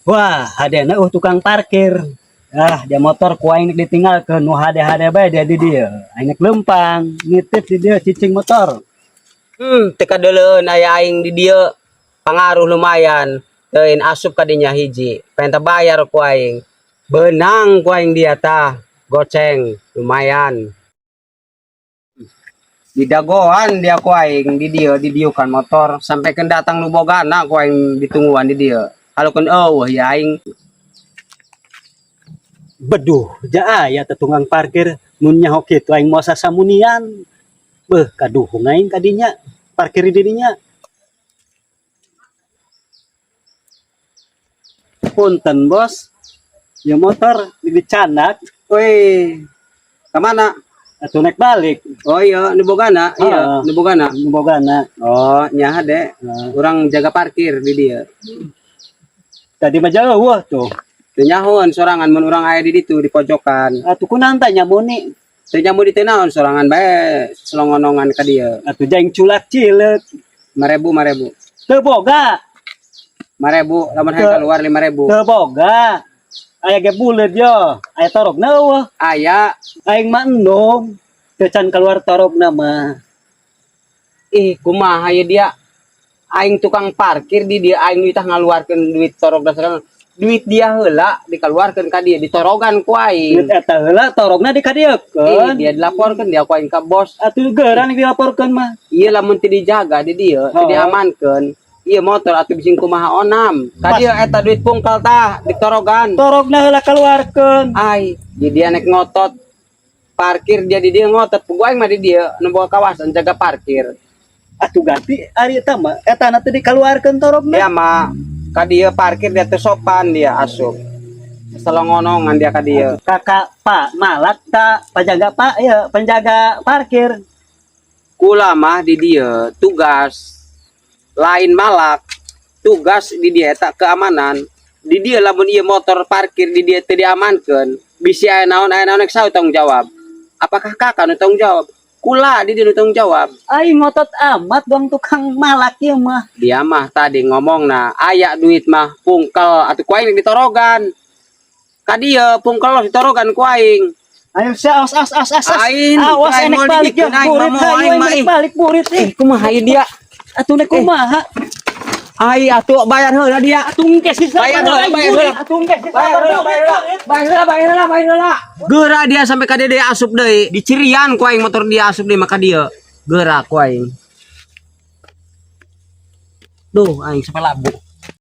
Wah, hadena tukang parkir. Ah, dia motor ku aing ditinggalkeun, nu hade-hade bae dia di dieu. Aing nek lempang, nitip di dieu cicing motor. Teu kadeuleun aya aing di dieu. Pangaruh lumayan. Teuin asup ka dinya hiji. Penta bayar ku aing. Benang ku aing dia tah. Goceng lumayan. Di dagoan dia ku aing di dieu didiukan motor sampai keun datang nu bogana ku aing ditungguan di dieu. Halukeun eueuh ya aing. Beduh, ja aya teh tukang parkir mun nyaho kitu aing moal sasamunian. Beuh, kaduhung aing ka dinya parkir di dinya. Punten, Bos. Ya motor dicandak. Woi, kemana? Atuh nek balik. Oh iya, nu bogana, iya, Heeh. nu bogana. Nu bogana. Oh, nya hade. Nah, Urang jaga parkir di dieu. Tadi mah jauh tuh. Teu nyahoan sorangan mun urang aya di ditu di pojokan. Atuh kunaon tah nyamuni? Teu nyamu di teu naon, sorangan bae selongonongan ka dieu. Atuh jaing culak cileuk. 5.000, 5.000. Teu boga. 5.000 lamun hayang keluar 5.000. Teu boga. Aya ge buleud yo. Aya torogna eueuh. Aya. Aing mah endong. Teu can keluar torogna mah. Ih, kumaha ye dia? Aing tukang parkir di dia, aing duit ngaluarkeun duit torog dasar duit dia heula dikeluarkeun ka dia, ditorogan ku aing. Duit eta heula torogna Ih, dikadiekeun. Dia dilaporkeun dia ku aing ka bos. Atuh geura dilaporkeun mah. Iya, lamun teu dijaga di dieu, teu Oh. diamankeun. Iya motor atuh bising kumaha onam. Ka dieu eta duit pungkal tah ditorogan. Torogna heula keluarkeun. Ai, jadi dia nek ngotot parkir dia di dieu ngotot. Ku aing mah di dieu nu boga kawasan jaga parkir. Atuh ganti ari eta mah, eta na teu dikeluarkeun torogna. Dia mah ka dieu parkir dia teu sopan, dia asup. Selongonongan dia ka dieu. Kakak Pak malak tak penjaga Pak ya penjaga parkir. Kula mah di dieu tugas lain malak, tugas di dieu eta keamanan di dieu. Lamun ieu motor parkir di dieu teu diamankeun, bisi aya naon aya naon, saha tanggung jawab? Apakah kakak nu tanggung jawab? Kula di dieu nu tanggung jawab. Aing ngotot amat dong tukang malak ieu mah. Dia mah tadi ngomong nah aya duit mah pungkel atuh ku aing ditorogan ka dieu, pungkel ditorogan ku aing. Ayo sia, awas awas awas awas. Aing, Awas aing enek mau balik ya dibikeun, aing burit mah mau, hayu aing aing mah, nek ih. Balik burit ih. Kumaha ieu dia? Atuh nek kumaha? Ai atuh bayar heula dia. Atuh engke sih. Bayar heula, bayar heula. Atuh engke sih. Bayar heula, bayar heula. Bayar heula, bayar heula, bayar heula. Geura dia sampai ka dieu asup deui. Dicirian ku aing motor dia asup deui maka dia. Geura ku aing. Duh, aing sampai labu.